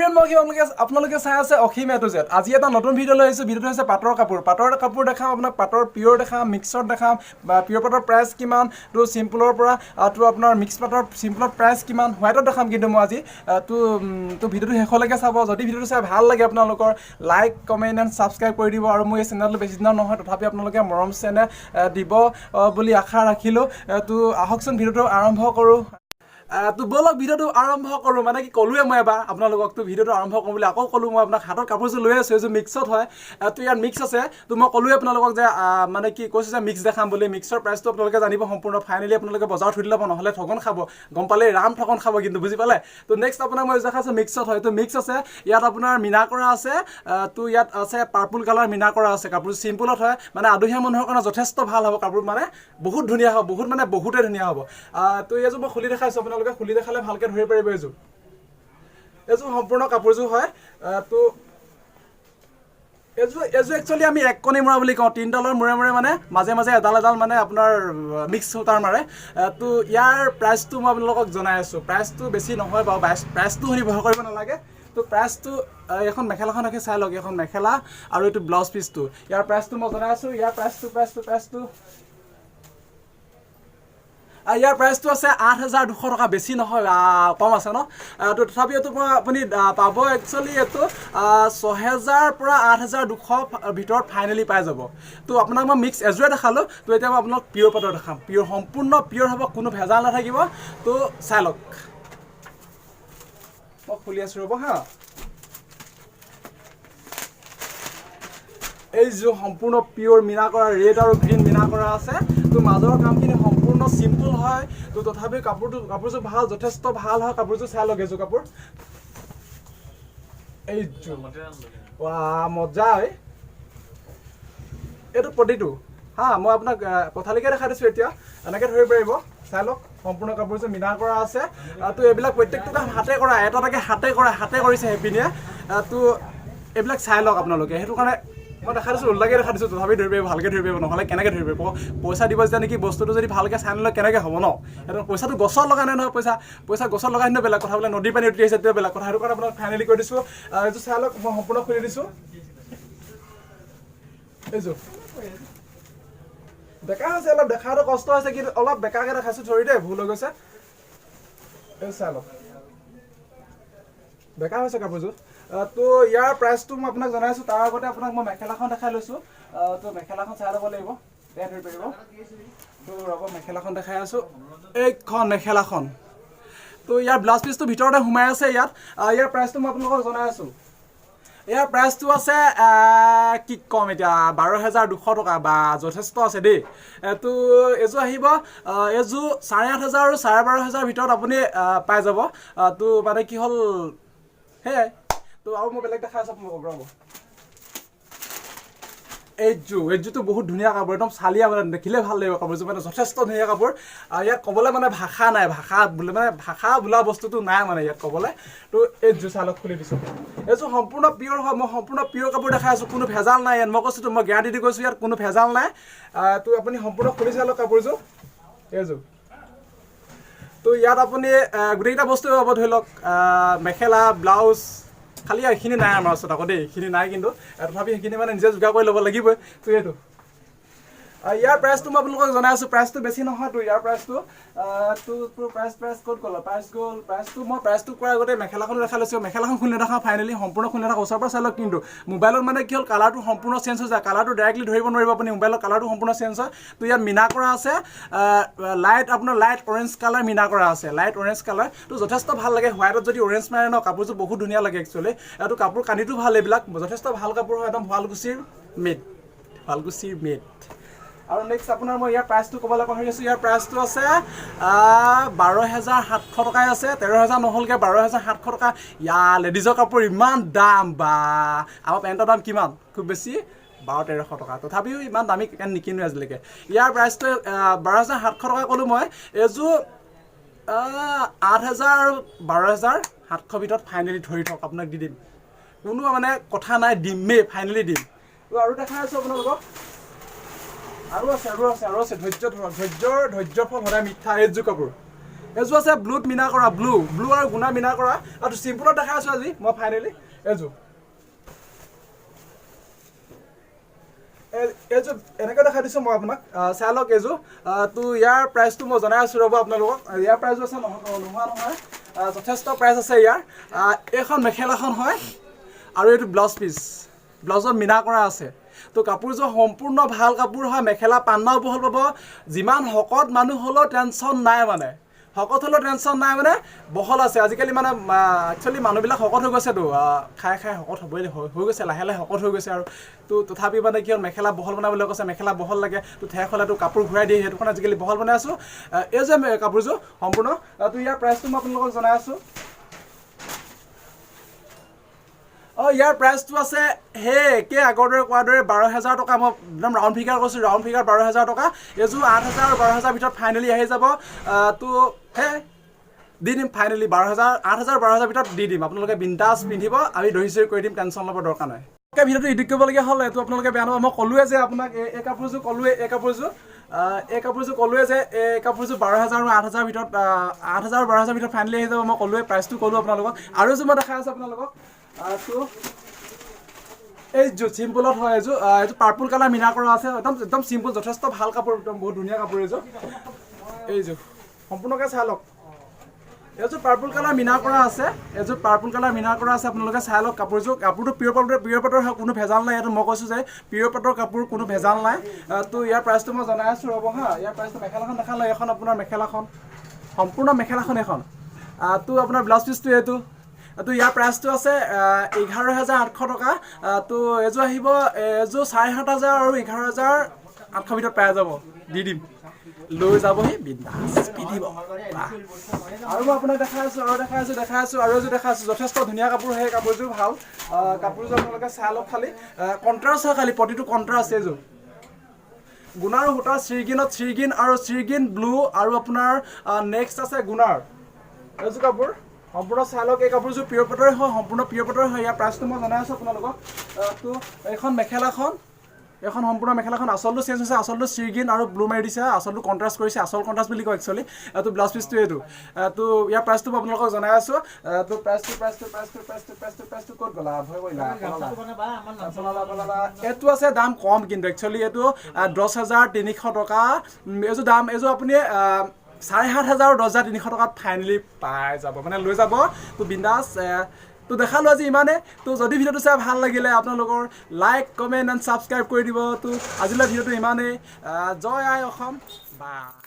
Everyone, মই অসীম, আপোনালোকে চাই আছে অসীম এ টু জেড। আজি এটা নতুন ভিডিঅ' লৈ আহিছোঁ। ভিডিঅ'টো হৈছে পাটৰ কাপোৰ। পাটৰ কাপোৰ দেখাম আপোনাক, পাটৰ পিয়'ৰ দেখাম, মিক্সত দেখাম বা পিয়'ৰ পাটৰ প্ৰাইচ কিমান, তো চিম্পুলৰ পৰা তো আপোনাৰ মিক্স পাটৰ চিম্পুলৰ প্ৰাইচ কিমান, হোৱাইটত দেখাম। কিন্তু মই আজি তো ভিডিঅ'টো শেষলৈকে চাব। যদি ভিডিঅ'টো চাই ভাল লাগে আপোনালোকৰ, লাইক, কমেণ্ট এণ্ড ছাবস্ক্ৰাইব কৰি দিব। আৰু মোৰ এই চেনেলটো বেছি দিনৰ নহয়, তথাপি আপোনালোকে মৰম চেনেহ দিব বুলি আশা ৰাখিলোঁ। তো আহকচোন, ভিডিঅ'টো আৰম্ভ কৰোঁ। তো ব'লক, ভিডিঅ'টো আৰম্ভ কৰোঁ। মানে কি ক'লোৱে মই এবাৰ আপোনালোকক, তো ভিডিঅ'টো আৰম্ভ কৰোঁ বুলি। আকৌ ক'লোঁ মই আপোনাক, হাতত কাপোৰযোৰ লৈ আছোঁ, এইযোৰ মিক্সত হয়। তো ইয়াত মিক্স আছে। তো মই ক'লোৱে আপোনালোকক যে মানে কি কৈছোঁ যে মিক্স দেখাম বুলি। মিক্সৰ প্ৰাইচটো আপোনালোকে জানিব সম্পূৰ্ণ ফাইনেলি। আপোনালোকে বজাৰত সুধি ল'ব, নহ'লে ঠগন খাব। গম পালে ৰাম ঠগন খাব কিন্তু, বুজি পালে? তো নেক্সট আপোনাক মই দেখাইছোঁ, মিক্সত হয়। তো মিক্স আছে, ইয়াত আপোনাৰ মীনা কৰা আছে। তো ইয়াত আছে পাৰ্পল কালাৰ মীনা কৰা আছে। কাপোৰ চিম্পুলত হয়, মানে আদহীয়া মানুহৰ কাৰণে যথেষ্ট ভাল হ'ব কাপোৰ। মানে বহুত ধুনীয়া হ'ব, বহুত মানে বহুতে ধুনীয়া হ'ব। তো এইযোৰ মই খুলি দেখাইছোঁ আপোনালোকে। খুলি দেখালে ভালকৈ ধৰিব পাৰিব। এইযোৰ সম্পূৰ্ণ কাপোৰযোৰ হয়। তো এইযোৰ একচুৱেলি আমি এক কণী মৰা বুলি কওঁ। তিনিডালৰ মূৰে মূৰে মানে মাজে মাজে এডাল এডাল মানে আপোনাৰ মিক্স সূতাৰ মাৰে। তো ইয়াৰ প্ৰাইচটো মই আপোনালোকক জনাই আছোঁ। প্ৰাইচটো বেছি নহয় বাৰু। প্ৰাইচটো শুনি ভয় কৰিব নালাগে। তো প্ৰাইচটো, এইখন মেখেলাখন ৰাখি চাই লওক। এইখন মেখেলা আৰু এইটো ব্লাউজ পিচটো। ইয়াৰ প্ৰাইচটো মই জনাই আছোঁ। ইয়াৰ প্ৰাইচটো ইয়াৰ প্ৰাইচটো আছে 8200 টকা। বেছি নহয়, কম আছে ন? তো তথাপিও এইটো মই আপুনি পাব একচুৱেলি এইটো 6000 পৰা 8200 ভিতৰত ফাইনেলি পাই যাব। তো আপোনাক মই মিক্স এযোৰে দেখালোঁ। তো এতিয়া মই আপোনাক পিয়'ৰ পাটৰ দেখাম। পিয়'ৰ, সম্পূৰ্ণ পিয়'ৰ হ'ব, কোনো ভেজাল নাথাকিব। তো চাই লওক, মই খুলি আছোঁ, ৰ'ব হা। এইযোৰ সম্পূৰ্ণ পিয়'ৰ মীনা কৰা, ৰেড আৰু গ্ৰীণ মীনা কৰা আছে। তো মাজৰ কামখিনি সম্পূৰ্ণ চিম্পুল হয়। তো তথাপিও কাপোৰযোৰ ভাল, যথেষ্ট ভাল হয় কাপোৰযোৰ। চাই লওক এইযোৰ কাপোৰ, এইযোৰ। ৱা, মজা ঐ। এইটো প্ৰতিটো হা, মই আপোনাক পথালিকে দেখাই দিছোঁ এতিয়া, এনেকৈ ধৰিব পাৰিব। চাই লওক, সম্পূৰ্ণ কাপোৰযোৰ মীনা কৰা আছে। তো এইবিলাক প্ৰত্যেকটো কাম হাতে কৰা, এটা এটাকে হাতে কৰা, হাতে কৰিছে সেইপিনিয়ে। তো এইবিলাক চাই লওক আপোনালোকে। সেইটো কাৰণে মই দেখাই দিছোঁ, ওলোটাকৈ দেখাই দিছোঁ, তথাপি ধৰিব পাৰিব, ভালকৈ ধৰিব পাৰিব। নহ'লে কেনেকৈ ধৰিব পাৰিব? পইচা দিব যেতিয়া নেকি বস্তুটো যদি ভালকৈ চাই নলয় কেনেকৈ হ'ব ন? সেইটো পইচাটো গছত লগা নাই নহয়। পইচা গছত লগাই নিলে বেলেগ কথা, বোলে নদীৰ পানী উঠি আহিছে, তেতিয়া বেলেগ কথা। সেইটো কাৰণে আপোনাক ফাইনেলি কৈ দিছোঁ। এইটো চাই লওক, মই সম্পূৰ্ণ খুলি দিছোঁ। এইযোৰ বেকা হৈছে অলপ, দেখাটো কষ্ট হৈছে, কিন্তু অলপ বেকাকে দেখাইছোঁ। ধৰি দেই, ভুল হৈ গৈছে। এই চাই লওক, বেকা হৈছে কাপোৰযোৰ। তো ইয়াৰ প্ৰাইচটো মই আপোনাক জনাইছোঁ। তাৰ আগতে আপোনাক মই মেখেলাখন দেখাই লৈছোঁ। তো মেখেলাখন চাই ল'ব লাগিব, তেতিয়া ধৰিব পাৰিব। তো ৰ'ব, মেখেলাখন দেখাই আছোঁ। এইখন মেখেলাখন। তো ইয়াৰ ব্লাউজ পিচটো ভিতৰতে সোমাই আছে ইয়াত। ইয়াৰ প্ৰাইচটো মই আপোনালোকক জনাই আছোঁ। ইয়াৰ প্ৰাইচটো আছে, কি ক'ম এতিয়া, 12,200 টকা বা যথেষ্ট আছে দেই। তো এইযোৰ আহিব, এইযোৰ 8500 আৰু 12,500 ভিতৰত আপুনি পাই যাব। তো মানে কি হ'ল, সেয়াই। তো আৰু মই বেলেগ দেখাই আছোঁ আপোনালোকক, ৰ'ব। এইযোৰটো বহুত ধুনীয়া কাপোৰ, একদম চালিয়া, মানে দেখিলে ভাল লাগিব কাপোৰযোৰ। মানে যথেষ্ট ধুনীয়া কাপোৰ। ইয়াত ক'বলৈ মানে ভাষা নাই, ভাষা বোলে মানে ভাষা বোলা বস্তুটো নাই মানে ইয়াত ক'বলৈ। তো এইযোৰ চালক, খুলি দিছোঁ। এইযোৰ সম্পূৰ্ণ পিয়'ৰ হয়। মই সম্পূৰ্ণ পিয়'ৰ কাপোৰ দেখাই আছোঁ, কোনো ভেজাল নাই ইয়াত। মই কৈছোঁতো, মই গেৰাণ্টি দি কৈছোঁ, ইয়াত কোনো ভেজাল নাই। তো আপুনি সম্পূৰ্ণ খুলি চাই লওক কাপোৰযোৰ, এইযোৰ। তো ইয়াত আপুনি গোটেইকেইটা বস্তু পাব, ধৰি লওক মেখেলা, ব্লাউজ। খালি এইখিনি নাই আমাৰ ওচৰত আকৌ দেই, এইখিনি নাই কিন্তু। তথাপি সেইখিনি মানে নিজে যোগাৰ কৰি ল'ব লাগিবই। তো এইটো ইয়াৰ প্ৰাইচটো মই আপোনালোকক জনাই আছোঁ। প্ৰাইচটো বেছি নহয়। তো ইয়াৰ প্ৰাইচটো, তো প্ৰাইচ ক'ত গ'ল? প্ৰাইচ গ'ল। প্ৰাইচটো মই প্ৰাইচটো কোৱাৰ আগতে মেখেলাখনো দেখাই লৈছোঁ। মেখেলাখন খুলি নেদেখাওঁ, ফাইনেলি সম্পূৰ্ণ খুলি নেদেখাওঁ। ওচৰৰ পৰা চাই লওক। কিন্তু মোবাইলত মানে কি হ'ল, কালাৰটো সম্পূৰ্ণ চেঞ্জ হৈ যায়। কালাৰটো ডাইৰেক্টলি ধৰিব নোৱাৰিব আপুনি মোবাইলৰ, কালাৰটো সম্পূৰ্ণ চেঞ্জ হয়। তো ইয়াত মীনা কৰা আছে, লাইট আপোনাৰ লাইট অৰেঞ্জ কালাৰ মীনা কৰা আছে, লাইট অৰেঞ্জ কালাৰ। তো যথেষ্ট ভাল লাগে। হোৱাইটত যদি অৰেঞ্জ মাৰে ন, কাপোৰযোৰ বহুত ধুনীয়া লাগে একচুৱেলি। এইটো কাপোৰ কানিটো ভাল, এইবিলাক যথেষ্ট ভাল কাপোৰ হয়, একদম শুৱালকুছিৰ মেড, শুৱালকুছিৰ মেড। আৰু নেক্সট আপোনাৰ মই ইয়াৰ প্ৰাইচটো ক'বলৈ পাহৰি আছোঁ। ইয়াৰ প্ৰাইচটো আছে 12,700 টকাই আছে। 13,000 নহ'লগৈ, 12,700 টকা। ইয়াৰ লেডিজৰ কাপোৰ ইমান দাম বা! আমাৰ পেণ্টৰ দাম কিমান? খুব বেছি 1200-1300 টকা। তথাপিও ইমান দামী পেণ্ট নিকিনোৱে আজিলৈকে। ইয়াৰ প্ৰাইচটো 12,700 টকা ক'লোঁ মই। এইযোৰ 8000 আৰু 12,700 ভিতৰত ফাইনেলি ধৰি থওক, আপোনাক দি দিম। কোনো মানে কথা নাই, দিমেই, ফাইনেলি দিম। তো আৰু দেখাই আছোঁ আপোনালোকক। আৰু আছে, আৰু আছে, আৰু আছে। ধৈৰ্য ধৰক, ধৈৰ্যৰ ফল সদায় মিঠা। এইযোৰ কাপোৰ, এইযোৰ আছে ব্লুত মীনা কৰা, ব্লু ব্লু আৰু গুণা মীনা কৰা আৰু চিম্পুলত দেখাই আছোঁ আজি মই ফাইনেলি। এইযোৰ এইযোৰ এনেকৈ দেখাই দিছোঁ মই আপোনাক, চাই লওক এইযোৰ। তো ইয়াৰ প্ৰাইচটো মই জনাই আছোঁ, ৰ'ব আপোনালোকক। ইয়াৰ প্ৰাইচো আছে নোহোৱা নহয়, যথেষ্ট প্ৰাইচ আছে ইয়াৰ। এইখন মেখেলাখন হয় আৰু এইটো ব্লাউজ পিচ, ব্লাউজত মীনা কৰা আছে। তো কাপোৰযোৰ সম্পূৰ্ণ ভাল কাপোৰ হয়, মেখেলা পান্নাও বহল পাব। যিমান শকত মানুহ হ'লেও টেনশ্যন নাই, মানে শকত হ'লেও টেনশ্যন নাই, মানে বহল আছে। আজিকালি মানে একচুৱেলি মানুহবিলাক শকত হৈ গৈছেতো, খাই খাই শকত হ'বই হৈ গৈছে, লাহে লাহে শকত হৈ গৈছে আৰু। তো তথাপি মানে কি হ'ল, মেখেলা বহল বনাবলৈ কৈছে, মেখেলা বহল লাগে, তো ঠেক হ'লেতো কাপোৰ ঘূৰাই দিয়ে, সেইটো কাৰণে আজিকালি বহল বনাই আছোঁ। এই যে কাপোৰযোৰ সম্পূৰ্ণ, তো ইয়াৰ প্ৰাইচটো মই আপোনালোকক জনাই আছোঁ। ইয়াৰ প্ৰাইচটো আছে সেই একে আগৰ দৰে কোৱাৰ দৰে 12,000 টকা। মই একদম ৰাউণ্ড ফিগাৰ কৈছোঁ, ৰাউণ্ড ফিগাৰ 12,000 টকা। এইযোৰ 8,000 আৰু 12,000 ভিতৰত ফাইনেলি আহি যাব। তো সেই দি দিম ফাইনেলি 12,000, 8,000 12,000 ভিতৰত দি দিম। আপোনালোকে বিন্দাছ পিন্ধিব, আমি দহি চহি কৰি দিম, টেনশ্যন ল'ব দৰকাৰ নাই। ভিডিঅ'টো এডিট কৰিবলগীয়া হ'ল, এইটো আপোনালোকে বেয়া নাপাব। মই ক'লোৱে যে আপোনাক এই কাপোৰযোৰ ক'লোৱে, এই কাপোৰযোৰ ক'লোৱে যে এই কাপোৰযোৰ 12,000 আৰু 8,000 ভিতৰত, 8,000 12,000 ভিতৰত ফাইনেলি আহি যাব। মই ক'লোৱে, প্ৰাইচটো ক'লোঁ আপোনালোকক। আৰু এযোৰ মই দেখাই আছোঁ আপোনালোকক। তো এইযোৰ চিম্পুলত হয়, এইযোৰ এইযোৰ পাৰ্পল কালাৰ মীনা কৰা আছে, একদম একদম চিম্পুল, যথেষ্ট ভাল কাপোৰ, একদম বহুত ধুনীয়া কাপোৰ এইযোৰ। এইযোৰ সম্পূৰ্ণকৈ চাই লওক। এইযোৰ পাৰ্পল কালাৰ মীনা কৰা আছে, এইযোৰ পাৰ্পল কালাৰ মীনা কৰা আছে, আপোনালোকে চাই লওক কাপোৰযোৰ। কাপোৰটো পিয়ৰ পাটৰ, পিয়ৰ পাটৰ হয়, কোনো ভেজাল নাই। ইয়াত মই কৈছোঁ যে পিয়ৰ পাটৰ কাপোৰ, কোনো ভেজাল নাই। তো ইয়াৰ প্ৰাইচটো মই জনাই আছোঁ, ৰ'ব হা। ইয়াৰ প্ৰাইচটো মেখেলাখন দেখালে, এইখন আপোনাৰ মেখেলাখন, সম্পূৰ্ণ মেখেলাখন এইখন। তো আপোনাৰ ব্লাউজ পিচটো এইটো। তো ইয়াৰ প্ৰাইচটো আছে 11,800 টকা। তো এইযোৰ আহিব, এইযোৰ 7,500 আৰু 11,800 ভিতৰত পাই যাব, দি দিম, লৈ যাবহি, বিন্দাছ পিন্ধিব। আৰু মই আপোনাক দেখাই আছোঁ, আৰু দেখাই আছোঁ, দেখাই আছোঁ, আৰু এযোৰ দেখাই আছোঁ। যথেষ্ট ধুনীয়া কাপোৰ, সেই কাপোৰযোৰ ভাল। কাপোৰযোৰ আপোনালোকে চাই লওক খালি। কণ্ট্ৰাষ্ট হয় খালি, প্ৰতিটো কণ্ট্ৰাষ্ট। এইযোৰ গুণাৰ সূতাৰ চিৰগিনত, চিৰগিন আৰু চিৰগিন ব্লু আৰু আপোনাৰ নেক্সট আছে গুণাৰ। এইযোৰ কাপোৰ সম্পূৰ্ণ চাই লওক। এই কাপোৰযোৰ পিয়ৰ পাটৰে হয়, সম্পূৰ্ণ পিয়ৰ পাটৰে হয়। ইয়াৰ প্ৰাইচটো মই জনাই আছোঁ আপোনালোকক। তো এইখন মেখেলাখন, এইখন সম্পূৰ্ণ মেখেলাখন, আচলটো চেঞ্জ হৈছে, আচলটো চিৰগিন আৰু ব্লু মাৰি দিছে, আচলটো কণ্ট্ৰাষ্ট কৰিছে, আচল কণ্ট্ৰাষ্ট বুলি কয় একচুৱেলি। তো ব্লাউজ পিচটো এইটো। তো ইয়াৰ প্ৰাইচটো মই আপোনালোকক জনাই আছোঁ। তো প্ৰাইচটো প্ৰাইচটো প্ৰাইচটো প্ৰাইচটো প্ৰাইচটো প্ৰাইচটো ক'ত গ'লা, ভয় কৰিলা, পলালা পলালা। এইটো আছে দাম কম, কিন্তু একচুৱেলি এইটো 10,300 টকা। এইযোৰ দাম, এইযোৰ আপুনি 7,500 আৰু 10,300 টকাত ফাইনেলি পাই যাব, মানে লৈ যাব। তো বিন্দাছ। তো দেখালোঁ আজি ইমানে। তো যদি ভিডিঅ'টো চাই ভাল লাগিলে আপোনালোকৰ লাইক, কমেণ্ট এণ্ড ছাবস্ক্ৰাইব কৰি দিব। তো আজিলৈ ভিডিঅ'টো ইমানেই। জয় আই অসম, বাই।